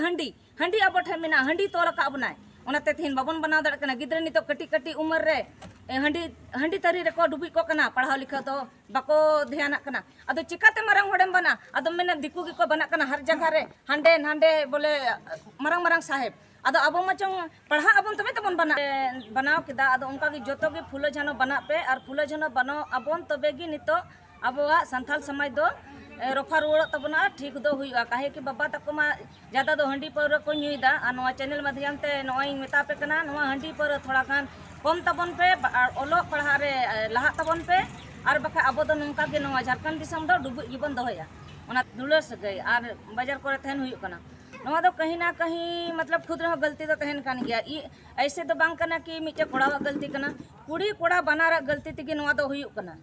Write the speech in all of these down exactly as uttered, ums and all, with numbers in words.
ᱦᱟᱺᱰᱤ, ᱦᱟᱺᱰᱤ ᱟᱵᱚ ᱴᱷᱮᱱ ᱢᱮᱱᱟᱜᱼᱟ, ᱦᱟᱺᱰᱤ ᱛᱚᱞ ᱟᱠᱟᱫ ᱵᱚᱱᱟᱭ, ᱚᱱᱟᱛᱮ ᱛᱮᱦᱮᱧ ᱵᱟᱵᱚᱱ ᱵᱮᱱᱟᱣ ᱫᱟᱲᱮᱭᱟᱜ ᱠᱟᱱᱟ᱾ ᱜᱤᱫᱽᱨᱟᱹ ᱱᱤᱛᱚᱜ ᱠᱟᱹᱴᱤᱡ ᱠᱟᱹᱴᱤᱡ ᱩᱢᱮᱨ ᱨᱮ ᱮ, ᱦᱟᱺᱰᱤ, ᱦᱟᱺᱰᱤ ᱛᱷᱟᱹᱨᱤ ᱨᱮᱠᱚ ᱰᱩᱵᱩᱡ ᱠᱚᱜ ᱠᱟᱱᱟ, ᱯᱟᱲᱦᱟᱣ ᱞᱮᱠᱷᱟ ᱫᱚ ᱵᱟᱠᱚ ᱫᱷᱮᱭᱟᱱᱟᱜ ᱠᱟᱱᱟ᱾ ᱟᱫᱚ ᱪᱤᱠᱟᱛᱮ ᱢᱟᱨᱟᱝ ᱦᱚᱲᱮᱢ ᱵᱟᱱᱟ? ᱟᱫᱚᱢ ᱢᱮᱱᱟ ᱫᱤᱠᱩ ᱜᱮᱠᱚ ᱵᱟᱱᱟᱜ ᱠᱟᱱᱟ ᱦᱟᱨ ᱡᱟᱭᱜᱟ ᱨᱮ, ᱦᱟᱸᱰᱮ ᱱᱟᱸᱰᱮ ᱵᱚᱞᱮ ᱢᱟᱨᱟᱝ ᱢᱟᱨᱟᱝ ᱥᱟᱦᱮᱵᱽ᱾ ᱟᱫᱚ ᱟᱵᱚ ᱢᱟ ᱪᱚᱝ ᱯᱟᱲᱦᱟᱜ ᱟᱵᱚᱱ ᱛᱚᱵᱮ ᱛᱚᱵᱚᱱ ᱵᱟᱱᱟ-, ᱵᱟᱱᱟᱣ ᱠᱮᱫᱟ᱾ ᱟᱫᱚ ᱚᱱᱠᱟ ᱜᱮ ᱡᱚᱛᱚ ᱜᱮ ᱯᱷᱩᱞᱳ ᱡᱷᱟᱱᱚ ᱵᱟᱱᱟᱜ ᱯᱮ, ᱟᱨ ᱯᱷᱩᱞᱳ ᱡᱷᱟᱱᱚ ᱵᱟᱱᱟᱣ ᱟᱵᱚᱱ ᱛᱚᱵᱮ ᱜᱮ ᱱᱤᱛᱚᱜ ᱟᱵᱚᱣᱟᱜ ᱥᱟᱱᱛᱟᱞ ᱥᱚᱢᱟᱡᱽ ᱫᱚ ᱮ, ᱨᱚᱯᱷᱟ ᱨᱩᱣᱟᱹᱲᱚᱜ ᱛᱟᱵᱚᱱᱟ, ᱴᱷᱤᱠ ᱫᱚ ᱦᱩᱭᱩᱜᱼᱟ᱾ ᱠᱟᱦᱮ ᱠᱤ ᱵᱟᱵᱟ ᱛᱟᱠᱚ ᱢᱟ ᱡᱟᱫᱟ ᱫᱚ ᱦᱟᱺᱰᱤ ᱯᱟᱹᱣᱨᱟᱹ ᱠᱚ ᱧᱩᱭᱮᱫᱟ, ᱟᱨ ᱱᱚᱣᱟ ᱪᱮᱱᱮᱞ ᱢᱟᱫᱽᱫᱷᱚᱢ ᱛᱮ ᱱᱚᱜᱼᱚᱭ ᱤᱧ ᱢᱮᱛᱟ ᱯᱮ ᱠᱟᱱᱟ, ᱱᱚᱣᱟ ᱦᱟᱺᱰᱤ ᱯᱟᱹᱣᱨᱟᱹ ᱛᱷᱚᱲᱟ ᱜᱟᱱ ᱠᱚᱢ ᱛᱟᱵᱚᱱ ᱯᱮ, ᱵᱟ-, ᱟᱨ ᱚᱞᱚᱜ ᱯᱟᱲᱦᱟᱜ ᱨᱮ ᱮ, ᱞᱟᱦᱟᱜ ᱛᱟᱵᱚᱱ ᱯᱮ, ᱟᱨ ᱵᱟᱠᱷᱟᱡ ᱟᱵᱚ ᱫᱚ ᱱᱚᱝᱠᱟ ᱜᱮ ᱱᱚᱣᱟ ᱡᱷᱟᱲᱠᱷᱚᱸᱰ ᱫᱤᱥᱚᱢ ᱫᱚ ᱰᱩᱵᱩᱡ ᱜᱮᱵᱚᱱ ᱫᱚᱦᱚᱭᱟ᱾ ᱚᱱᱟ ᱫᱩᱞᱟᱹᱲ ᱥᱟᱹᱜᱟᱹᱭ ᱟᱨ ᱵᱟᱡᱟᱨ ᱠᱚᱨᱮ ᱛᱟᱦᱮᱱ ᱦᱩᱭᱩᱜ ᱠᱟᱱᱟ, ᱱᱚᱣᱟ ᱫᱚ ᱠᱟᱹᱦᱤ ᱱᱟ ᱠᱟᱹᱦᱤ ᱢᱚᱛᱞᱚᱵ ᱠᱷᱩᱫ ᱨᱮᱦᱚᱸ ᱜᱟᱹᱞᱛᱤ ᱫᱚ ᱛᱟᱦᱮᱱ ᱠᱟᱱ ᱜᱮᱭᱟ᱾ ᱤ-, ᱮᱭᱥᱮ ᱫᱚ ᱵᱟᱝ ᱠᱟᱱᱟ ᱠᱤ ᱢᱤᱫᱴᱮᱡ ᱠᱚᱲᱟᱣᱟᱜ ᱜᱟᱹᱞᱛᱤ ᱠᱟᱱᱟ, ᱠᱩᱲᱤ ᱠᱚᱲᱟ ᱵᱟᱱᱟᱨᱟᱜ ᱜᱟᱹᱞᱛᱤ ᱛᱮᱜᱮ ᱱᱚᱣᱟ ᱫᱚ ᱦᱩᱭᱩᱜ ᱠᱟᱱᱟ᱾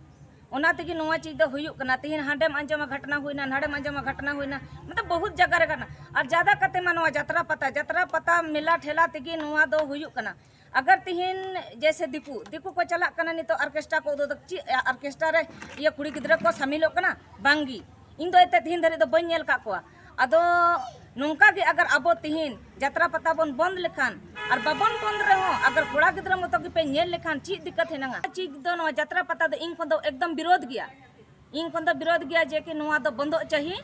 ᱚᱱᱟ ᱛᱮᱜᱮ ᱱᱚᱣᱟ ᱪᱤᱡᱽ ᱫᱚ ᱦᱩᱭᱩᱜ ᱠᱟᱱᱟ᱾ ᱛᱤᱦᱤᱧ ᱦᱟᱸᱰᱮᱢ ᱟᱸᱡᱚᱢᱟ ᱜᱷᱟᱴᱱᱟ ᱦᱩᱭᱱᱟ, ᱱᱟᱰᱮᱢ ᱟᱸᱡᱚᱢᱟ ᱜᱷᱟᱴᱱᱟ ᱦᱩᱭᱱᱟ, ᱢᱚᱛᱞᱚᱵ ᱵᱚᱦᱩᱛ ᱡᱟᱭᱜᱟ ᱨᱮ ᱜᱷᱟᱴᱱᱟ᱾ ᱟᱨ ᱡᱟᱫᱟ ᱠᱟᱛᱮ ᱢᱟ ᱱᱚᱣᱟ ᱡᱟᱛᱨᱟ ᱯᱟᱛᱟ, ᱡᱟᱛᱨᱟ ᱯᱟᱛᱟ ᱢᱮᱞᱟ ᱴᱷᱮᱞᱟ ᱛᱮᱜᱮ ᱱᱚᱣᱟ ᱫᱚ ᱦᱩᱭᱩᱜ ᱠᱟᱱᱟ᱾ ᱟᱜᱟᱨ ᱛᱤᱦᱤᱧ ᱡᱮᱭᱥᱮ ᱫᱤᱠᱩ, ᱫᱤᱠᱩ ᱠᱚ ᱪᱟᱞᱟᱜ ᱠᱟᱱᱟ ᱱᱤᱛᱚᱜ ᱚᱨᱠᱮᱥᱴᱨᱟ ᱠᱚ ᱩᱫᱩᱜ ᱫᱚ, ᱪᱮᱫ ᱚᱨᱠᱮᱥᱴᱨᱟ ᱨᱮ ᱤᱭᱟᱹ ᱠᱩᱲᱤ ᱜᱤᱫᱽᱨᱟᱹ ᱠᱚ ᱥᱟᱢᱤᱞᱚᱜ ᱠᱟᱱᱟ? ᱵᱟᱝᱜᱮ᱾ ᱤᱧ ᱫᱚ ᱮᱱᱛᱮᱫ ᱛᱤᱦᱤᱧ ᱫᱷᱟᱹᱨᱤᱡ ᱫᱚ ᱵᱟᱹᱧ ᱧᱮᱞ ᱟᱠᱟᱫ ᱠᱚᱣᱟ᱾ ᱟᱫᱚ ᱱᱚᱝᱠᱟ ᱜᱮ ᱟᱜᱟᱨ ᱟᱵᱚ ᱛᱤᱦᱤᱧ ᱡᱟᱛᱨᱟ ᱯᱟᱛᱟ ᱵᱚᱱ ᱵᱚᱱᱫ ᱞᱮᱠᱷᱟᱱ, ᱟᱨ ᱵᱟᱵᱚᱱ ᱵᱚᱱᱫ ᱨᱮᱦᱚᱸ ᱟᱜᱟᱨ ᱠᱚᱲᱟ ᱜᱤᱫᱽᱨᱟᱹ ᱢᱚᱛᱚ ᱜᱮᱯᱮ ᱧᱮᱞ ᱞᱮᱠᱷᱟᱱ ᱪᱮᱫ ᱫᱤᱠᱠᱟᱛ ᱦᱮᱱᱟᱜᱼᱟ? ᱪᱮᱫ ᱫᱚ ᱱᱚᱣᱟ ᱡᱟᱛᱨᱟ ᱯᱟᱛᱟ ᱫᱚ ᱤᱧ ᱠᱷᱚᱱ ᱫᱚ ᱮᱠᱫᱚᱢ ᱵᱤᱨᱳᱫᱷ ᱜᱮᱭᱟ᱾ ᱤᱧ ᱠᱷᱚᱱ ᱫᱚ ᱵᱤᱨᱳᱫᱷ ᱜᱮᱭᱟ ᱡᱮ ᱠᱤ ᱱᱚᱣᱟ ᱫᱚ ᱵᱚᱱᱫᱚᱜ ᱪᱟᱹᱦᱤ,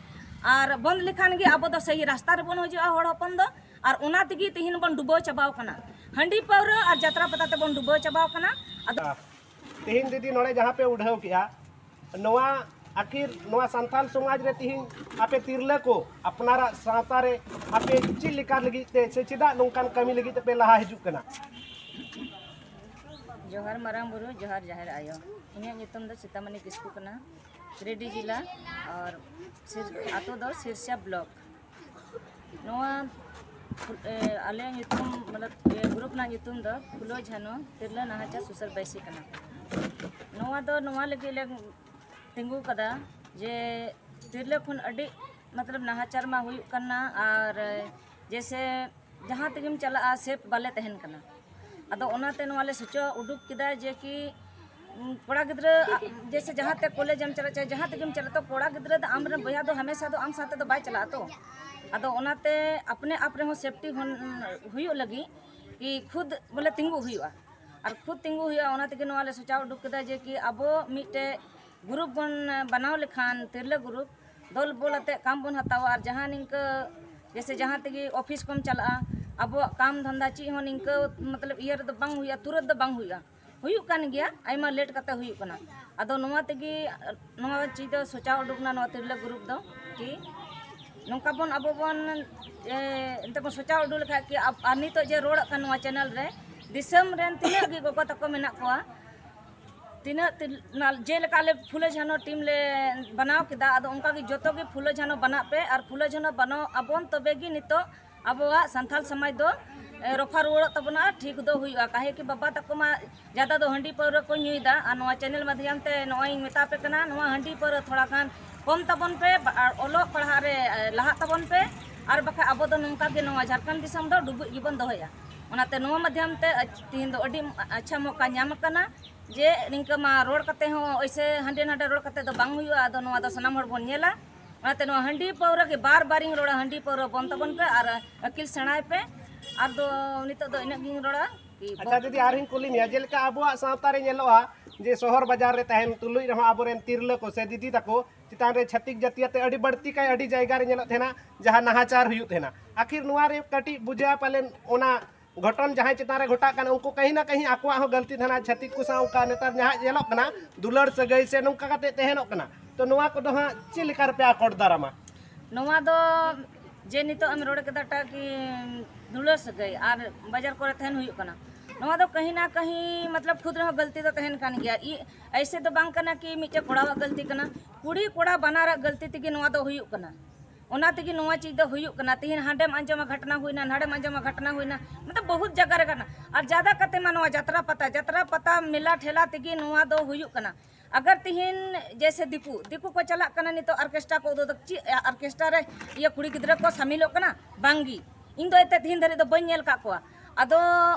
ᱟᱨ ᱵᱚᱱᱫ ᱞᱮᱠᱷᱟᱱ ᱜᱮ ᱟᱵᱚ ᱫᱚ ᱥᱟᱹᱦᱤ ᱨᱟᱥᱛᱟ ᱨᱮᱵᱚᱱ ᱦᱤᱡᱩᱜᱼᱟ ᱦᱚᱲ ᱦᱚᱯᱚᱱ ᱫᱚ, ᱟᱨ ᱚᱱᱟ ᱛᱮᱜᱮ ᱛᱤᱦᱤᱧ ᱵᱚᱱ ᱰᱩᱵᱟᱹᱣ ᱪᱟᱵᱟᱣ ᱠᱟᱱᱟ᱾ ᱦᱟᱺᱰᱤ ᱯᱟᱹᱣᱨᱟᱹ ᱟᱨ ᱡᱟᱛᱨᱟ ᱯᱟᱛᱟ ᱛᱮᱵᱚᱱ ᱰᱩᱵᱟᱹᱣ ᱪᱟᱵᱟᱣ ᱠᱟᱱᱟ᱾ ᱟᱫᱚ ᱛᱮᱦᱮᱧ ᱫᱤᱫᱤ ᱱᱚᱰᱮ ᱡᱟᱦᱟᱸ ᱯᱮ ᱩᱰᱷᱟᱹᱣ ᱠᱮᱜᱼᱟ, ᱱᱚᱣᱟ ᱟᱹᱠᱷᱤᱨ ᱱᱚᱣᱟ ᱥᱟᱱᱛᱟᱞ ᱥᱚᱢᱟᱡᱽ ᱨᱮ ᱛᱮᱦᱮᱧ ᱟᱯᱮ ᱛᱤᱨᱞᱟᱹ ᱠᱚ ᱟᱯᱱᱟᱨᱟᱜ ᱥᱟᱶᱛᱟ ᱨᱮ ᱟᱯᱮ ᱪᱮᱫ ᱞᱮᱠᱟ ᱞᱟᱹᱜᱤᱫ ᱛᱮ ᱥᱮ ᱪᱮᱫᱟᱜ ᱱᱚᱝᱠᱟᱱ ᱠᱟᱹᱢᱤ ᱞᱟᱹᱜᱤᱫ ᱛᱮᱯᱮ ᱞᱟᱦᱟ ᱦᱤᱡᱩᱜ ᱠᱟᱱᱟ? ᱡᱚᱦᱟᱨ ᱢᱟᱨᱟᱝ ᱵᱩᱨᱩ, ᱡᱚᱦᱟᱨ ᱡᱟᱦᱮᱨ ᱟᱭᱳ᱾ ᱤᱧᱟᱹᱜ ᱧᱩᱛᱩᱢ ᱫᱚ ᱥᱤᱛᱟᱢᱚᱱᱤ ᱠᱤᱥᱠᱩ ᱠᱟᱱᱟ, ᱜᱤᱨᱤᱰᱤ ᱡᱮᱞᱟ, ᱟᱨ ᱥᱤᱨ-, ᱟᱛᱳ ᱫᱚ ᱥᱤᱨᱥᱟ ᱵᱞᱚᱠ᱾ ᱱᱚᱣᱟ ᱯᱷᱩ-, ᱮ, ᱟᱞᱮ ᱧᱩᱛᱩᱢ, ᱢᱚᱛᱞᱚᱵ, ᱮ, ᱜᱨᱩᱯ ᱨᱮᱱᱟᱜ ᱧᱩᱛᱩᱢ ᱫᱚ ᱯᱷᱩᱞᱳ ᱡᱷᱟᱱᱳ ᱛᱤᱨᱞᱟᱹ ᱱᱟᱦᱟᱪᱟᱨ ᱥᱩᱥᱟᱹᱨ ᱵᱟᱹᱭᱥᱤ ᱠᱟᱱᱟ᱾ ᱱᱚᱣᱟ ᱫᱚ ᱱᱚᱣᱟ ᱞᱟᱹᱜᱤᱫ ᱞᱮ ᱛᱤᱸᱜᱩ ᱠᱟᱫᱟ ᱡᱮ ᱛᱤᱨᱞᱟᱹ ᱠᱷᱚᱱ ᱟᱹᱰᱤ, ᱢᱚᱛᱞᱚᱵ, ᱱᱟᱦᱟᱪᱟᱨ ᱢᱟ ᱦᱩᱭᱩᱜ ᱠᱟᱱᱟ, ᱟᱨ ᱡᱮᱭᱥᱮ ᱡᱟᱦᱟᱸ ᱛᱮᱜᱮᱢ ᱪᱟᱞᱟᱜᱼᱟ, ᱥᱮᱯ ᱵᱟᱞᱮ ᱛᱟᱦᱮᱱ ᱠᱟᱱᱟ᱾ ᱟᱫᱚ ᱚᱱᱟᱛᱮ ᱱᱚᱣᱟ ᱞᱮ ᱥᱚᱪᱚ ᱩᱰᱩᱠ ᱠᱮᱫᱟ ᱡᱮ ᱠᱤ ᱠᱚᱲᱟ ᱜᱤᱫᱽᱨᱟᱹ ᱡᱮᱥᱮ ᱡᱟᱦᱟᱸ ᱛᱮ ᱠᱚᱞᱮᱡᱽ ᱮᱢ ᱪᱟᱞᱟᱜ ᱪᱟᱦᱮ ᱡᱟᱦᱟᱸ ᱛᱮᱜᱮᱢ ᱪᱟᱞᱟᱜ, ᱛᱚ ᱠᱚᱲᱟ ᱜᱤᱫᱽᱨᱟᱹ ᱫᱚ ᱟᱢᱨᱮᱱ ᱵᱚᱭᱦᱟ ᱫᱚ ᱦᱟᱢᱮᱥᱟ ᱫᱚ ᱟᱢ ᱥᱟᱶᱛᱮ ᱫᱚ ᱵᱟᱭ ᱪᱟᱞᱟᱜᱼᱟ᱾ ᱛᱚ ᱟᱫᱚ ᱚᱱᱟᱛᱮ ᱟᱯᱱᱮ ᱟᱯ ᱨᱮᱦᱚᱸ ᱥᱮᱯᱴᱤ ᱦᱩᱭᱩᱜ ᱞᱟᱹᱜᱤᱫ ᱠᱤ ᱠᱷᱩᱫ ᱵᱚᱞᱮ ᱛᱤᱸᱜᱩ ᱦᱩᱭᱩᱜᱼᱟ᱾ ᱟᱨ ᱠᱷᱩᱫ ᱛᱤᱸᱜᱩ ᱦᱩᱭᱩᱜᱼᱟ᱾ ᱚᱱᱟ ᱛᱮᱜᱮ ᱱᱚᱣᱟ ᱞᱮ ᱥᱚᱪᱟᱣ ᱩᱰᱩᱠ ᱠᱮᱫᱟ ᱡᱮ ᱠᱤ ᱟᱵᱚ ᱢᱤᱫᱴᱮᱡ ᱜᱨᱩᱯ ᱵᱚᱱ ᱵᱮᱱᱟᱣ ᱞᱮᱠᱷᱟᱱ ᱛᱤᱨᱞᱟᱹ ᱜᱨᱩᱯ ᱫᱚᱞ ᱵᱚᱞ ᱟᱛᱮ ᱠᱟᱢ ᱵᱚᱱ ᱦᱟᱛᱟᱣᱟ᱾ ᱟᱨ ᱡᱟᱦᱟᱸ ᱱᱤᱝᱠᱟᱹ ᱡᱮᱥᱮ ᱡᱟᱦᱟᱸ ᱛᱮᱜᱮ ᱚᱯᱷᱤᱥ ᱠᱚᱢ ᱪᱟᱞᱟᱜᱼᱟ, ᱟᱵᱚᱣᱟᱜ ᱠᱟᱢ ᱫᱷᱟᱱᱫᱟ ᱪᱮᱫ ᱦᱚᱸ ᱱᱤᱝᱠᱟᱹ ᱢᱚᱛᱞᱚᱵ ᱤᱭᱟᱹ ᱨᱮᱫᱚ ᱵᱟᱝ ᱦᱩᱭᱩᱜᱼᱟ, ᱛᱩᱨᱟᱹᱛ ᱫᱚ ᱵᱟᱝ ᱦᱩᱭᱩᱜᱼᱟ᱾ ᱦᱩᱭᱩᱜ ᱠᱟᱱ ᱜᱮᱭᱟ ᱟᱭᱢᱟ ᱞᱮᱴ ᱠᱟᱛᱮ ᱦᱩᱭᱩᱜ ᱠᱟᱱᱟ᱾ ᱟᱫᱚ ᱱᱚᱣᱟ ᱛᱮᱜᱮ ᱱᱚᱣᱟ ᱪᱤᱡᱽ ᱫᱚ ᱥᱚᱪᱟᱣ ᱩᱰᱩᱠ ᱱᱟ ᱱᱚᱣᱟ ᱛᱤᱨᱞᱟᱹ ᱜᱨᱩᱯ ᱫᱚ ᱠᱤ ᱱᱚᱝᱠᱟ ᱵᱚᱱ ᱟᱵᱚ ᱵᱚᱱ ᱮ, ᱮᱱᱛᱮ ᱵᱚᱱ ᱥᱚᱪᱟᱣ ᱩᱰᱩᱠ ᱞᱮᱠᱷᱟᱡ ᱠᱤ ᱟᱵ- ᱟᱨ ᱱᱤᱛᱚᱜ ᱡᱮ ᱨᱚᱲᱚᱜ ᱠᱟᱱ ᱱᱚᱣᱟ ᱪᱮᱱᱮᱞ ᱨᱮ ᱫᱤᱥᱚᱢ ᱨᱮᱱ ᱛᱤᱱᱟᱹᱜ ᱜᱮ ᱜᱚᱜᱚ ᱛᱟᱠᱚ ᱢᱮᱱᱟᱜ ᱠᱚᱣᱟ, ᱛᱤᱱᱟᱹᱜ ᱛᱤᱨ- ᱱᱟ- ᱡᱮᱞᱮᱠᱟ ᱟᱞᱮ ᱯᱷᱩᱞᱟᱹ ᱡᱷᱟᱱᱚ ᱴᱤᱢ ᱞᱮ ᱵᱮᱱᱟᱣ ᱠᱮᱫᱟ, ᱟᱫᱚ ᱚᱱᱠᱟ ᱜᱮ ᱡᱚᱛᱚ ᱜᱮ ᱯᱷᱩᱞᱟᱹ ᱡᱷᱟᱱᱚ ᱵᱮᱱᱟᱜ ᱯᱮ ᱟᱨ ᱯᱷᱩᱞᱟᱹ ᱡᱷᱟᱱᱚ ᱵᱮᱱᱟᱣ ᱟᱵᱚᱱ, ᱛᱚᱵᱮ ᱜᱮ ᱱᱤᱛᱚᱜ ᱟᱵᱚᱣᱟᱜ ᱥᱟᱱᱛᱟᱞ ᱥᱚᱢᱟᱡᱽ ᱫᱚ ᱮ, ᱨᱚᱯᱷᱟ ᱨᱩᱣᱟᱹᱲᱚᱜ ᱛᱟᱵᱚᱱᱟ, ᱴᱷᱤᱠ ᱫᱚ ᱦᱩᱭᱩᱜᱼᱟ᱾ ᱠᱟᱦᱮ ᱠᱤ ᱵᱟᱵᱟ ᱛᱟᱠᱚ ᱢᱟ ᱡᱟᱫᱟ ᱫᱚ ᱦᱟᱺᱰᱤ ᱯᱟᱹᱣᱨᱟᱹ ᱠᱚ ᱧᱩᱭᱮᱫᱟ᱾ ᱟᱨ ᱱᱚᱣᱟ ᱪᱮᱱᱮᱞ ᱢᱟᱫᱽᱫᱷᱚᱢ ᱛᱮ ᱱᱚᱜᱼᱚᱭ ᱤᱧ ᱢᱮᱛᱟ ᱯᱮ ᱠᱟᱱᱟ, ᱱᱚᱣᱟ ᱦᱟᱺᱰᱤ ᱯᱟᱹᱣᱨᱟᱹ ᱛᱷᱚᱲᱟ ᱜᱟᱱ ᱠᱚᱢ ᱛᱟᱵᱚᱱ ᱯᱮ ᱵᱟ- ᱟᱨ ᱚᱞᱚᱜ ᱯᱟᱲᱦᱟᱜ ᱨᱮ ᱮ, ᱞᱟᱦᱟᱜ ᱛᱟᱵᱚᱱ ᱯᱮ᱾ ᱟᱨ ᱵᱟᱠᱷᱟᱡ ᱟᱵᱚ ᱫᱚ ᱱᱚᱝᱠᱟ ᱜᱮ ᱱᱚᱣᱟ ᱡᱷᱟᱲᱠᱷᱚᱸᱰ ᱫᱤᱥᱚᱢ ᱫᱚ ᱰᱩᱵᱩᱡ ᱜᱮᱵᱚᱱ ᱫᱚᱦᱚᱭᱟ᱾ ᱚᱱᱟᱛᱮ ᱱᱚᱣᱟ ᱢᱟᱫᱽᱫᱷᱚᱢ ᱛᱮ ᱟᱡ- ᱛᱤᱦᱤᱧ ᱫᱚ ᱟᱹᱰᱤ ᱟᱪᱪᱷᱟ ᱢᱚᱠᱟ ᱧᱟᱢ ᱟᱠᱟᱱᱟ ᱡᱮ ᱱᱤᱝᱠᱟᱹ ᱢᱟ ᱨᱚᱲ ᱠᱟᱛᱮ ᱦᱚᱸ ᱳᱭᱥᱮ ᱦᱟᱸᱰᱮ ᱱᱟᱰᱮ ᱨᱚᱲ ᱠᱟᱛᱮ ᱫᱚ ᱵᱟᱝ ᱦᱩᱭᱩᱜᱼᱟ᱾ ᱟᱫᱚ ᱱᱚᱣᱟ ᱫᱚ ᱥᱟᱱᱟᱢ ᱦᱚᱲ ᱵᱚᱱ ᱧᱮᱞᱟ᱾ ᱚᱱᱟᱛᱮ ᱱᱚᱣᱟ ᱦᱟᱺᱰᱤ ᱯᱟᱹᱣᱨᱟᱹ ᱜᱮ ᱵᱟᱨ ᱵᱟᱨᱤᱧ ᱨᱚᱲᱟ, ᱦᱟᱺᱰᱤ ᱯᱟᱹᱣᱨᱟᱹ ᱵᱚᱱᱫ ᱛᱟᱵᱚᱱ ᱯᱮ ᱟᱨ ᱟᱹᱠᱤᱞ ᱥᱮᱬᱟᱭ ᱯᱮ᱾ ᱟᱨ ᱫᱚ ᱱᱤᱛᱚᱜ ᱫᱚ ᱤᱱᱟᱹᱜ ᱜᱤᱧ ᱨᱚᱲᱟ ᱠᱤ ᱟᱪᱪᱷᱟ ᱫᱤᱫᱤ, ᱟᱨᱦᱚᱸᱧ ᱠᱩᱞᱤ ᱢᱮᱭᱟ, ᱡᱮᱞᱮᱠᱟ ᱟᱵᱚᱣᱟᱜ ᱥᱟᱶᱛᱟ ᱨᱮ ᱧᱮᱞᱚᱜᱼᱟ ᱡᱮ ᱥᱚᱦᱚᱨ ᱵᱟᱡᱟᱨ ᱨᱮ ᱛᱟᱦᱮᱱ ᱛᱩᱞᱩᱡ ᱨᱮᱦᱚᱸ ᱟᱵᱚᱨᱮᱱ ᱛᱤᱨᱞᱟᱹ ᱠᱚ ᱥᱮ ᱫᱤᱫᱤ ᱛᱟᱠᱚ ᱪᱮᱛᱟᱱ ᱨᱮ ᱪᱷᱟᱹᱛᱤᱠ ᱡᱟᱹᱛᱤᱭᱟᱛᱮ ᱟᱹᱰᱤ ᱵᱟᱹᱲᱛᱤ ᱠᱟᱭ ᱟᱹᱰᱤ ᱡᱟᱭᱜᱟ ᱨᱮ ᱧᱮᱞᱚᱜ ᱛᱟᱦᱮᱱᱟ ᱡᱟᱦᱟᱸ ᱱᱟᱦᱟᱪᱟᱨ ᱦᱩᱭᱩᱜ ᱛᱟᱦᱮᱱᱟ᱾ ᱟᱹᱠᱷᱤᱨ ᱱᱚᱣᱟ ᱨᱮ ᱠᱟᱹᱴᱤᱡ ᱵᱩᱡᱷᱟᱹ ᱯᱟᱞᱮᱱ ᱚᱱᱟ ᱜᱷᱚᱴᱚᱱ ᱡᱟᱦᱟᱸᱭ ᱪᱮᱛᱟᱱ ᱨᱮ ᱜᱷᱚᱴᱟᱜ ᱠᱟᱱᱟ, ᱩᱱᱠᱩ ᱠᱟᱹᱦᱤ ᱱᱟ ᱠᱟᱹᱦᱤ ᱟᱠᱚᱣᱟᱜ ᱦᱚᱸ ᱜᱟᱹᱞᱛᱤ ᱛᱟᱦᱮᱱᱟ᱾ ᱪᱷᱟᱹᱛᱤᱠ ᱠᱚ ᱥᱟᱶ ᱚᱱᱠᱟ ᱱᱮᱛᱟᱨ ᱡᱟᱦᱟᱸ ᱧᱮᱞᱚᱜ ᱠᱟᱱᱟ, ᱫᱩᱞᱟᱹᱲ ᱥᱟᱹᱜᱟᱹᱭ ᱥᱮ ᱱᱚᱝᱠᱟ ᱠᱟᱛᱮ ᱛᱟᱦᱮᱱᱚᱜ ᱠᱟᱱᱟ᱾ ᱛᱚ ᱱᱚᱣᱟ ᱠᱚᱫᱚ ᱦᱟᱸᱜ ᱪᱮᱫ ᱞᱮᱠᱟ ᱨᱮᱯᱮ ᱟᱠᱚᱴ ᱫᱟᱨᱟᱢᱟ? ᱱᱚᱣᱟ ᱫᱚ ᱡᱮ ᱱᱤᱛᱚᱜ ᱮᱢ ᱨᱚᱲ ᱠᱮᱫᱟ ᱴᱟ ᱠᱤ ᱫᱩᱞᱟᱹᱲ ᱥᱟᱹᱜᱟᱹᱭ ᱟᱨ ᱵᱟᱡᱟᱨ ᱠᱚᱨᱮ ᱛᱟᱦᱮᱱ ᱦᱩᱭᱩᱜ ᱠᱟᱱᱟ, ᱱᱚᱣᱟ ᱫᱚ ᱠᱟᱹᱦᱤ ᱱᱟ ᱠᱟᱹᱦᱤ ᱢᱚᱛᱞᱚᱵ ᱠᱷᱩᱫ ᱨᱮᱦᱚᱸ ᱜᱟᱹᱞᱛᱤ ᱫᱚ ᱛᱟᱦᱮᱱ ᱠᱟᱱ ᱜᱮᱭᱟ᱾ ᱤ- ᱮᱭᱥᱮ ᱫᱚ ᱵᱟᱝ ᱠᱟᱱᱟ ᱠᱤ ᱢᱤᱫᱴᱮᱡ ᱠᱚᱲᱟᱣᱟᱜ ᱜᱟᱹᱞᱛᱤ ᱠᱟᱱᱟ, ᱠᱩᱲᱤ ᱠᱚᱲᱟ ᱵᱟᱱᱟᱨᱟᱜ ᱜᱟᱹᱞᱛᱤ ᱛᱮᱜᱮ ᱱᱚᱣᱟ ᱫᱚ ᱦᱩᱭᱩᱜ ᱠᱟᱱᱟ᱾ ᱚᱱᱟ ᱛᱮᱜᱮ ᱱᱚᱣᱟ ᱪᱤᱡᱽ ᱫᱚ ᱦᱩᱭᱩᱜ ᱠᱟᱱᱟ᱾ ᱛᱮᱦᱮᱧ ᱦᱟᱸᱰᱮᱢ ᱟᱸᱡᱚᱢᱟ ᱜᱷᱟᱴᱱᱟ ᱦᱩᱭᱱᱟ, ᱱᱟᱰᱮᱢ ᱟᱸᱡᱚᱢᱟ ᱜᱷᱟᱴᱱᱟ ᱦᱩᱭᱱᱟ, ᱢᱚᱛᱞᱚᱵ ᱵᱚᱦᱩᱛ ᱡᱟᱭᱜᱟ ᱨᱮ ᱜᱷᱟᱴᱱᱟ᱾ ᱟᱨ ᱡᱟᱫᱟ ᱠᱟᱛᱮ ᱢᱟ ᱱᱚᱣᱟ ᱡᱟᱛᱨᱟ ᱯᱟᱛᱟ, ᱡᱟᱛᱨᱟ ᱯᱟᱛᱟ ᱢᱮᱞᱟ ᱴᱷᱮᱞᱟ ᱛᱮᱜᱮ ᱱᱚᱣᱟ ᱫᱚ ᱦᱩᱭᱩᱜ ᱠᱟᱱᱟ᱾ ᱟᱜᱟᱨ ᱛᱤᱦᱤᱧ ᱡᱮᱥᱮ ᱫᱤᱠᱩ, ᱫᱤᱠᱩ ᱠᱚ ᱪᱟᱞᱟᱜ ᱠᱟᱱᱟ ᱱᱤᱛᱚᱜ ᱚᱨᱠᱮᱥᱴᱨᱟ ᱠᱚ ᱩᱫᱩᱜ ᱫᱚ, ᱪᱮᱫ ᱚᱨᱠᱮᱥᱴᱨᱟ ᱨᱮ ᱤᱭᱟᱹ ᱠᱩᱲᱤ ᱜᱤᱫᱽᱨᱟᱹ ᱠᱚ ᱥᱟᱢᱤᱞᱚᱜ ᱠᱟᱱᱟ? ᱵᱟᱝᱜᱮ᱾ ᱤᱧ ᱫᱚ ᱮᱱᱛᱮ ᱛᱤᱦᱤᱧ ᱫᱷᱟᱹᱨᱤᱡ ᱫᱚ ᱵᱟᱹᱧ ᱧᱮᱞ ᱟᱠᱟᱫ ᱠᱚᱣᱟ᱾ ᱟᱫᱚ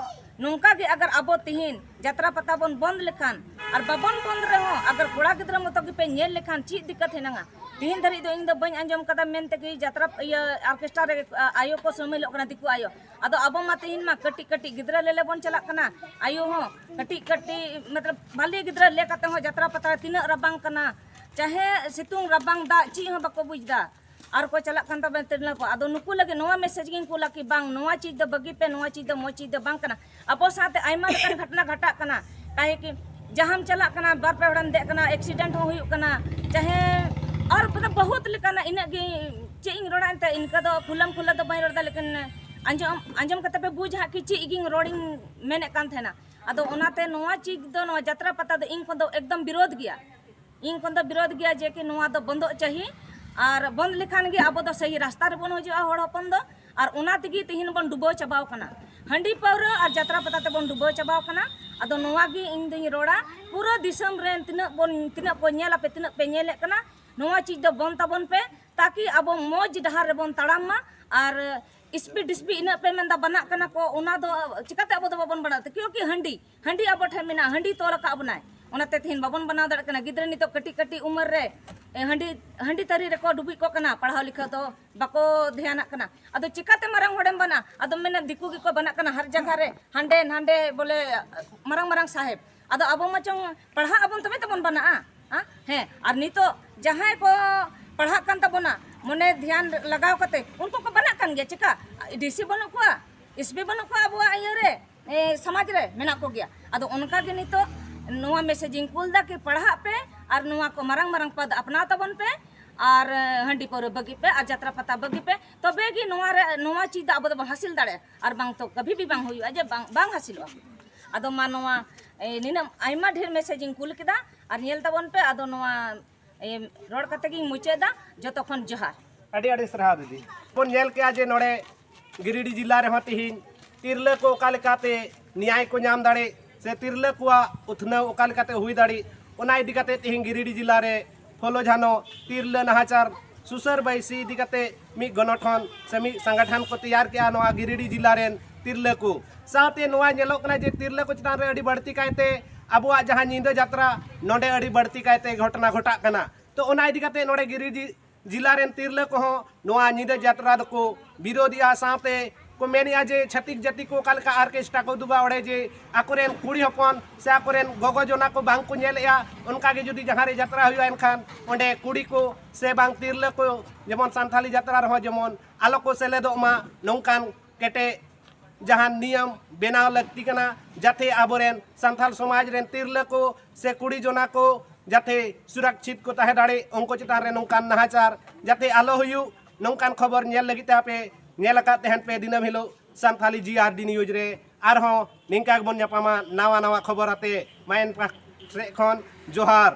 ᱱᱚᱝᱠᱟ ᱜᱮ ᱟᱜᱟᱨ ᱟᱵᱚ ᱛᱤᱦᱤᱧ ᱡᱟᱛᱨᱟ ᱯᱟᱛᱟ ᱵᱚᱱ ᱵᱚᱱᱫ ᱞᱮᱠᱷᱟᱱ, ᱟᱨ ᱵᱟᱵᱚᱱ ᱵᱚᱱᱫ ᱨᱮᱦᱚᱸ ᱟᱜᱟᱨ ᱠᱚᱲᱟ ᱜᱤᱫᱽᱨᱟᱹ ᱢᱚᱛᱚ ᱜᱮᱯᱮ ᱧᱮᱞ ᱞᱮᱠᱷᱟᱱ, ᱪᱮᱫ ᱫᱤᱠᱠᱟᱛ ᱦᱮᱱᱟᱝᱟ? ᱛᱤᱦᱤᱧ ᱫᱷᱟᱹᱨᱤᱡ ᱫᱚ ᱤᱧ ᱫᱚ ᱵᱟᱹᱧ ᱟᱸᱡᱚᱢ ᱠᱟᱫᱟ ᱢᱮᱱᱛᱮ ᱠᱤ ᱡᱟᱛᱨᱟ ᱤᱭᱟᱹ ᱚᱨᱠᱮᱥᱴᱨᱟ ᱨᱮ ᱟ, ᱟᱭᱳ ᱠᱚ ᱥᱟᱹᱢᱤᱞᱚᱜ ᱠᱟᱱᱟ, ᱫᱤᱠᱩ ᱟᱭᱳ᱾ ᱟᱫᱚ ᱟᱵᱚ ᱢᱟ ᱛᱤᱦᱤᱧ ᱢᱟ ᱠᱟᱹᱴᱤᱡ ᱠᱟᱹᱴᱤᱡ ᱜᱤᱫᱽᱨᱟᱹ ᱞᱮᱞᱮ ᱵᱚᱱ ᱪᱟᱞᱟᱜ ᱠᱟᱱᱟ, ᱟᱭᱳ ᱦᱚᱸ ᱠᱟᱹᱴᱤᱡ ᱠᱟᱹᱴᱤᱡ ᱢᱚᱛᱞᱚᱵ ᱵᱟᱞᱮ ᱜᱤᱫᱽᱨᱟᱹ ᱞᱮ ᱠᱟᱛᱮ ᱦᱚᱸ ᱡᱟᱛᱨᱟ ᱯᱟᱛᱟ ᱨᱮ ᱛᱤᱱᱟᱹᱜ ᱨᱟᱵᱟᱝ ᱠᱟᱱᱟ, ᱪᱟᱦᱮ ᱥᱤᱛᱩᱝ ᱨᱟᱵᱟᱝ ᱫᱟᱜ ᱪᱮᱫ ᱦᱚᱸ ᱵᱟᱠᱚ ᱵᱩᱡᱽ ᱫᱟ᱾ ᱟᱨ ᱠᱚ ᱪᱟᱞᱟᱜ ᱠᱟᱱ ᱛᱟᱵᱮᱱ ᱛᱤᱨᱞᱟᱹ ᱠᱚ᱾ ᱟᱫᱚ ᱱᱩᱠᱩ ᱞᱟᱹᱜᱤᱫ ᱱᱚᱣᱟ ᱢᱮᱥᱮᱡᱽ ᱜᱤᱧ ᱠᱩᱞᱟ ᱠᱤ ᱵᱟᱝ, ᱱᱚᱣᱟ ᱪᱤᱡᱽ ᱫᱚ ᱵᱟᱹᱜᱤ ᱯᱮ, ᱱᱚᱣᱟ ᱪᱤᱡᱽ ᱫᱚ ᱢᱚᱡᱽ ᱪᱤᱡᱽ ᱫᱚ ᱵᱟᱝ ᱠᱟᱱᱟ᱾ ᱟᱵᱚ ᱥᱟᱶᱛᱮ ᱟᱭᱢᱟ ᱞᱮᱠᱟᱱ ᱜᱷᱚᱴᱱᱟ ᱜᱷᱟᱴᱟᱜ ᱠᱟᱱᱟ, ᱠᱟᱦᱮ ᱠᱤ ᱡᱟᱦᱟᱸᱢ ᱪᱟᱞᱟᱜ ᱠᱟᱱᱟ, ᱵᱟᱨ ᱯᱮ ᱦᱚᱲᱮᱢ ᱫᱮᱡ ᱠᱟᱱᱟ, ᱮᱠᱥᱤᱰᱮᱱᱴ ᱦᱚᱸ ᱦᱩᱭᱩᱜ ᱠᱟᱱᱟ, ᱪᱟᱦᱮ ᱟᱨ ᱵᱚᱞᱮ ᱵᱚᱦᱩᱛ ᱞᱮᱠᱟᱱᱟᱜ᱾ ᱤᱱᱟᱹᱜ ᱜᱮ ᱪᱮᱫ ᱤᱧ ᱨᱚᱲᱟ, ᱮᱱᱛᱮ ᱤᱱᱠᱟᱹ ᱫᱚ ᱠᱷᱩᱞᱟᱢ ᱠᱷᱩᱞᱟ ᱫᱚ ᱵᱟᱹᱧ ᱨᱚᱲ ᱮᱫᱟ, ᱞᱮᱠᱤᱱ ᱟᱸᱡᱚᱢ ᱟᱸᱡᱚᱢ ᱠᱟᱛᱮ ᱯᱮ ᱵᱩᱡᱽ ᱦᱟᱸᱜ ᱠᱤ ᱪᱮᱫ ᱜᱤᱧ ᱨᱚᱲᱤᱧ ᱢᱮᱱᱮᱫ ᱠᱟᱱ ᱛᱟᱦᱮᱱᱟ᱾ ᱟᱫᱚ ᱚᱱᱟᱛᱮ ᱱᱚᱣᱟ ᱪᱤᱡᱽ ᱫᱚ, ᱱᱚᱣᱟ ᱡᱟᱛᱨᱟ ᱯᱟᱛᱟ ᱫᱚ ᱤᱧ ᱠᱷᱚᱱ ᱫᱚ ᱮᱠᱫᱚᱢ ᱵᱤᱨᱳᱫᱷ ᱜᱮᱭᱟ᱾ ᱤᱧ ᱠᱷᱚᱱ ᱫᱚ ᱵᱤᱨᱳᱫᱷ ᱜᱮᱭᱟ ᱡᱮ ᱠᱤ ᱱᱚᱣᱟ ᱫᱚ ᱵᱚᱱᱫᱚᱜ ᱪᱟᱹᱦᱤ, ᱟᱨ ᱵᱚᱱᱫ ᱞᱮᱠᱷᱟᱱ ᱜᱮ ᱟᱵᱚ ᱫᱚ ᱥᱟᱹᱦᱤ ᱨᱟᱥᱛᱟ ᱨᱮᱵᱚᱱ ᱦᱤᱡᱩᱜᱼᱟ ᱦᱚᱲ ᱦᱚᱯᱚᱱ ᱫᱚ᱾ ᱟᱨ ᱚᱱᱟ ᱛᱮᱜᱮ ᱛᱤᱦᱤᱧ ᱵᱚᱱ ᱰᱩᱵᱟᱹᱣ ᱪᱟᱵᱟᱣ ᱠᱟᱱᱟ᱾ ᱦᱟᱺᱰᱤ ᱯᱟᱹᱣᱨᱟᱹ ᱟᱨ ᱡᱟᱛᱨᱟ ᱯᱟᱛᱟ ᱛᱮᱵᱚᱱ ᱰᱩᱵᱟᱹᱣ ᱪᱟᱵᱟᱣ ᱠᱟᱱᱟ᱾ ᱟᱫᱚ ᱱᱚᱣᱟ ᱜᱮ ᱤᱧ ᱫᱩᱧ ᱨᱚᱲᱟ, ᱯᱩᱨᱟᱹ ᱫᱤᱥᱚᱢ ᱨᱮᱱ ᱛᱤᱱᱟᱹᱜ ᱵᱚᱱ, ᱛᱤᱱᱟᱹᱜ ᱠᱚ ᱧᱮᱞ ᱟᱯᱮ, ᱛᱤᱱᱟᱹᱜ ᱯᱮ ᱧᱮᱞᱮᱫ ᱠᱟᱱᱟ, ᱱᱚᱣᱟ ᱪᱤᱡᱽ ᱫᱚ ᱵᱚᱱᱫ ᱛᱟᱵᱚᱱ ᱯᱮ, ᱛᱟᱠᱤ ᱟᱵᱚ ᱢᱚᱡᱽ ᱰᱟᱦᱟᱨ ᱨᱮᱵᱚᱱ ᱛᱟᱲᱟᱢ ᱢᱟ᱾ ᱟᱨ ᱤᱥᱯᱤᱰ ᱰᱤᱥᱯᱤ ᱤᱱᱟᱹᱜ ᱯᱮ ᱢᱮᱱᱫᱟ ᱵᱟᱱᱟᱜ ᱠᱟᱱᱟ ᱠᱚ, ᱚᱱᱟ ᱫᱚ ᱪᱤᱠᱟᱛᱮ ᱟᱵᱚ ᱫᱚ ᱵᱟᱵᱚᱱ ᱵᱟᱱᱟᱜ ᱛᱮ? ᱠᱤᱭᱩᱸᱠᱤ ᱦᱟᱺᱰᱤ, ᱦᱟᱺᱰᱤ ᱟᱵᱚ ᱴᱷᱮᱱ ᱢᱮᱱᱟᱜᱼᱟ, ᱦᱟᱺᱰᱤ ᱛᱚᱞ ᱟᱠᱟᱫ ᱵᱚᱱᱟᱭ, ᱚᱱᱟᱛᱮ ᱛᱮᱦᱮᱧ ᱵᱟᱵᱚᱱ ᱵᱟᱱᱟᱣ ᱫᱟᱲᱮᱭᱟᱜ ᱠᱟᱱᱟ᱾ ᱜᱤᱫᱽᱨᱟᱹ ᱱᱤᱛᱚᱜ ᱠᱟᱹᱴᱤᱡ ᱠᱟᱹᱴᱤᱡ ᱩᱢᱮᱨ ᱨᱮ ᱮ, ᱦᱟᱺᱰᱤ, ᱦᱟᱺᱰᱤ ᱛᱷᱟᱹᱨᱤ ᱨᱮᱠᱚ ᱰᱩᱵᱩᱡ ᱠᱚᱜ ᱠᱟᱱᱟ, ᱯᱟᱲᱦᱟᱣ ᱞᱤᱠᱷᱟᱹᱣ ᱫᱚ ᱵᱟᱠᱚ ᱫᱷᱮᱭᱟᱱᱟᱜ ᱠᱟᱱᱟ᱾ ᱟᱫᱚ ᱪᱤᱠᱟᱛᱮ ᱢᱟᱨᱟᱝ ᱦᱚᱲᱮᱢ ᱵᱟᱱᱟ? ᱟᱫᱚᱢ ᱢᱮᱱᱟ ᱫᱤᱠᱩ ᱜᱮᱠᱚ ᱵᱟᱱᱟᱜ ᱠᱟᱱᱟ ᱦᱟᱨ ᱡᱟᱭᱜᱟ ᱨᱮ, ᱦᱟᱸᱰᱮ ᱱᱟᱸᱰᱮ ᱵᱚᱞᱮ ᱢᱟᱨᱟᱝ ᱢᱟᱨᱟᱝ ᱥᱟᱦᱮᱵᱽ᱾ ᱟᱫᱚ ᱟᱵᱚ ᱢᱟ ᱪᱚᱝ ᱯᱟᱲᱦᱟᱜ ᱟᱵᱚᱱ ᱛᱚᱵᱮ ᱛᱚᱵᱚᱱ ᱵᱟᱱᱟᱜᱼᱟ᱾ ᱦᱮᱸ? ᱦᱮᱸ, ᱟᱨ ᱱᱤᱛᱚᱜ ᱡᱟᱦᱟᱸᱭ ᱠᱚ ᱯᱟᱲᱦᱟᱜ ᱠᱟᱱ ᱛᱟᱵᱚᱱᱟ, ᱢᱚᱱᱮ ᱫᱷᱮᱭᱟᱱ ᱞᱟᱜᱟᱣ ᱠᱟᱛᱮ ᱩᱱᱠᱩ ᱠᱚ ᱵᱟᱱᱟᱜ ᱠᱟᱱ ᱜᱮᱭᱟ᱾ ᱪᱮᱠᱟ? ᱰᱤ ᱥᱤ ᱵᱟᱹᱱᱩᱜ ᱠᱚᱣᱟ, ᱮᱥ ᱯᱤ ᱵᱟᱹᱱᱩᱜ ᱠᱚᱣᱟ ᱟᱵᱚᱣᱟᱜ ᱤᱭᱟᱹ ᱨᱮ, ᱮ, ᱥᱚᱢᱟᱡᱽ ᱨᱮ ᱢᱮᱱᱟᱜ ᱠᱚᱜᱮᱭᱟ᱾ ᱟᱫᱚ ᱚᱱᱠᱟ ᱜᱮ ᱱᱤᱛᱚᱜ ᱱᱚᱣᱟ ᱢᱮᱥᱮᱡᱽ ᱤᱧ ᱠᱩᱞ ᱫᱟ ᱠᱤ ᱯᱟᱲᱦᱟᱜ ᱯᱮ ᱟᱨ ᱱᱚᱣᱟ ᱠᱚ ᱢᱟᱨᱟᱝ ᱢᱟᱨᱟᱝ ᱯᱚᱫᱽ ᱟᱯᱱᱟᱣ ᱛᱟᱵᱚᱱ ᱯᱮ ᱟᱨ, ᱮ, ᱦᱟᱺᱰᱤ ᱯᱟᱹᱣᱨᱟᱹ ᱵᱟᱹᱜᱤ ᱯᱮ ᱟᱨ ᱡᱟᱛᱨᱟ ᱯᱟᱛᱟ ᱵᱟᱹᱜᱤ ᱯᱮ, ᱛᱚᱵᱮ ᱜᱮ ᱱᱚᱣᱟ ᱨᱮ, ᱱᱚᱣᱟ ᱪᱤᱡᱽ ᱫᱚ ᱟᱵᱚ ᱫᱚᱵᱚᱱ ᱦᱟᱥᱤᱞ ᱫᱟᱲᱮᱭᱟᱜᱼᱟ᱾ ᱟᱨ ᱵᱟᱝ ᱛᱚ ᱠᱟᱵᱷᱤ ᱵᱷᱤ ᱵᱟᱝ ᱦᱩᱭᱩᱜᱼᱟ ᱡᱮ ᱵᱟᱝ, ᱵᱟᱝ ᱦᱟᱥᱤᱞᱚᱜᱼᱟ᱾ ᱟᱫᱚ ᱢᱟ ᱱᱚᱣᱟ, ᱮ, ᱱᱤᱱᱟᱹᱜ ᱟᱭᱢᱟ ᱰᱷᱮᱨ ᱢᱮᱥᱮᱡᱽ ᱤᱧ ᱠᱩᱞ ᱠᱮᱫᱟ ᱟᱨ ᱧᱮᱞ ᱛᱟᱵᱚᱱ ᱯᱮ᱾ ᱟᱫᱚ ᱱᱚᱣᱟ, ᱮ, ᱨᱚᱲ ᱠᱟᱛᱮ ᱜᱤᱧ ᱢᱩᱪᱟᱹᱫ ᱮᱫᱟ᱾ ᱡᱚᱛᱚ ᱠᱷᱚᱱ ᱡᱚᱦᱟᱨ᱾ ᱟᱹᱰᱤ ᱟᱹᱰᱤ ᱥᱟᱨᱦᱟᱣ ᱫᱤᱫᱤ᱾ ᱵᱚᱱ ᱧᱮᱞ ᱠᱮᱜᱼᱟ ᱡᱮ ᱱᱚᱰᱮ ᱜᱤᱨᱤᱰᱤ ᱡᱤᱞᱟ ᱨᱮᱦᱚᱸ ᱛᱤᱦᱤᱧ ᱛᱤᱨᱞᱟᱹ ᱠᱚ ᱚᱠᱟ ᱞᱮᱠᱟᱛᱮ ᱱᱮᱭᱟᱭ ᱠᱚ ᱧᱟᱢ ᱫᱟᱲᱮᱜ ᱥᱮ ᱛᱤᱨᱞᱟᱹ ᱠᱚᱣᱟᱜ ᱩᱛᱱᱟᱹᱣ ᱚᱠᱟ ᱞᱮᱠᱟᱛᱮ ᱦᱩᱭ ᱫᱟᱲᱮᱜ, ᱚᱱᱟ ᱤᱫᱤ ᱠᱟᱛᱮ ᱛᱤᱦᱤᱧ ᱜᱤᱨᱤᱰᱤ ᱡᱤᱞᱟ ᱨᱮ ᱯᱷᱚᱞᱚ ᱡᱷᱟᱱᱚ ᱛᱤᱨᱞᱟᱹ ᱱᱟᱦᱟᱪᱟᱨ ᱥᱩᱥᱟᱹᱨ ᱵᱟᱹᱭᱥᱤ ᱤᱫᱤ ᱠᱟᱛᱮ ᱢᱤᱫ ᱜᱚᱱᱚᱴᱷᱚᱱ ᱥᱮ ᱢᱤᱫ ᱥᱚᱝᱜᱚᱴᱷᱚᱱ ᱠᱚ ᱛᱮᱭᱟᱨ ᱠᱮᱜᱼᱟ᱾ ᱱᱚᱣᱟ ᱜᱤᱨᱤᱰᱤ ᱡᱤᱞᱟ ᱨᱮᱱ ᱛᱤᱨᱞᱟᱹ ᱠᱚ᱾ ᱥᱟᱶᱛᱮ ᱱᱚᱣᱟ ᱧᱮᱞᱚᱜ ᱠᱟᱱᱟ ᱡᱮ ᱛᱤᱨᱞᱟᱹ ᱠᱚ ᱪᱮᱛᱟᱱ ᱨᱮ ᱟᱹᱰᱤ ᱵᱟᱹᱲᱛᱤ ᱠᱟᱭᱛᱮ ᱟᱵᱚᱣᱟᱜ ᱡᱟᱦᱟᱸ ᱧᱤᱫᱟᱹ ᱡᱟᱛᱨᱟ, ᱱᱚᱰᱮ ᱟᱹᱰᱤ ᱵᱟᱹᱲᱛᱤ ᱠᱟᱭᱛᱮ ᱜᱷᱚᱴᱚᱱᱟ ᱜᱷᱚᱴᱟᱜ ᱠᱟᱱᱟ᱾ ᱛᱚ ᱚᱱᱟ ᱤᱫᱤ ᱠᱟᱛᱮ ᱱᱚᱰᱮ ᱜᱤᱨᱤᱰᱤ ᱡᱮᱞᱟ ᱨᱮᱱ ᱛᱤᱨᱞᱟᱹ ᱠᱚᱦᱚᱸ ᱱᱚᱣᱟ ᱧᱤᱫᱟᱹ ᱡᱟᱛᱨᱟ ᱫᱚᱠᱚ ᱵᱤᱨᱳᱫᱮᱜᱼᱟ᱾ ᱥᱟᱶᱛᱮ ᱠᱚ ᱢᱮᱱᱮᱜᱼᱟ ᱡᱮ ᱪᱷᱟᱹᱛᱤᱠ ᱡᱟᱹᱛᱤ ᱠᱚ ᱚᱠᱟ ᱞᱮᱠᱟ ᱚᱨᱠᱮᱥᱴᱨᱟ ᱠᱚ ᱩᱫᱩᱜᱟ, ᱚᱸᱰᱮ ᱡᱮ ᱟᱠᱚᱨᱮᱱ ᱠᱩᱲᱤ ᱦᱚᱯᱚᱱ ᱥᱮ ᱟᱠᱚᱨᱮᱱ ᱜᱚᱜᱚ ᱡᱚᱱᱟ ᱠᱚ ᱵᱟᱝ ᱠᱚ ᱧᱮᱞᱮᱜᱼᱟ, ᱚᱱᱠᱟ ᱜᱮ ᱡᱩᱫᱤ ᱡᱟᱦᱟᱸ ᱨᱮ ᱡᱟᱛᱨᱟ ᱦᱩᱭᱩᱜᱼᱟ, ᱮᱱᱠᱷᱟᱱ ᱚᱸᱰᱮ ᱠᱩᱲᱤ ᱠᱚ ᱥᱮ ᱵᱟᱝ ᱛᱤᱨᱞᱟᱹ ᱠᱚ ᱡᱮᱢᱚᱱ ᱥᱟᱱᱛᱷᱟᱞᱤ ᱡᱟᱛᱨᱟ ᱨᱮᱦᱚᱸ ᱡᱮᱢᱚᱱ ᱟᱞᱚ ᱠᱚ ᱥᱮᱞᱮᱫᱚᱜ ᱢᱟ, ᱱᱚᱝᱠᱟᱱ ᱠᱮᱴᱮᱡ ᱡᱟᱦᱟᱱ ᱱᱤᱭᱚᱢ ᱵᱮᱱᱟᱣ ᱞᱟᱹᱠᱛᱤ ᱠᱟᱱᱟ, ᱡᱟᱛᱮ ᱟᱵᱚᱨᱮᱱ ᱥᱟᱱᱛᱟᱲ ᱥᱚᱢᱟᱡᱽ ᱨᱮᱱ ᱛᱤᱨᱞᱟᱹ ᱠᱚ ᱥᱮ ᱠᱩᱲᱤ ᱡᱚᱱᱟ ᱠᱚ ᱡᱟᱛᱮ ᱥᱩᱨᱚᱠᱪᱷᱤᱛ ᱠᱚ ᱛᱟᱦᱮᱸ ᱫᱟᱲᱮ, ᱩᱱᱠᱩ ᱪᱮᱛᱟᱱ ᱨᱮ ᱱᱚᱝᱠᱟᱱ ᱱᱟᱦᱟᱪᱟᱨ ᱡᱟᱛᱮ ᱟᱞᱚ ᱦᱩᱭᱩᱜ, ᱱᱚᱝᱠᱟᱱ ᱠᱷᱚᱵᱚᱨ ᱧᱮᱞ ᱞᱟᱹᱜᱤᱫ ᱛᱮ ᱟᱯᱮ ᱧᱮᱞ ᱟᱠᱟᱫ ᱛᱟᱦᱮᱱ ᱯᱮ ᱫᱤᱱᱟᱹᱢ ᱦᱤᱞᱳᱜ ᱥᱟᱱᱛᱷᱟᱞᱤ ᱡᱤ ᱟᱨ ᱰᱤ ᱱᱤᱭᱩᱡᱽ ᱨᱮ᱾ ᱟᱨᱦᱚᱸ ᱱᱤᱝᱠᱟ ᱜᱮᱵᱚᱱ ᱧᱟᱯᱟᱢᱟ ᱱᱟᱣᱟ ᱱᱟᱣᱟ ᱠᱷᱚᱵᱚᱨ ᱟᱛᱮ᱾ ᱢᱟᱭᱮᱱ ᱯᱟᱦᱴᱟ ᱥᱮᱫ ᱠᱷᱚᱱ ᱡᱚᱦᱟᱨ᱾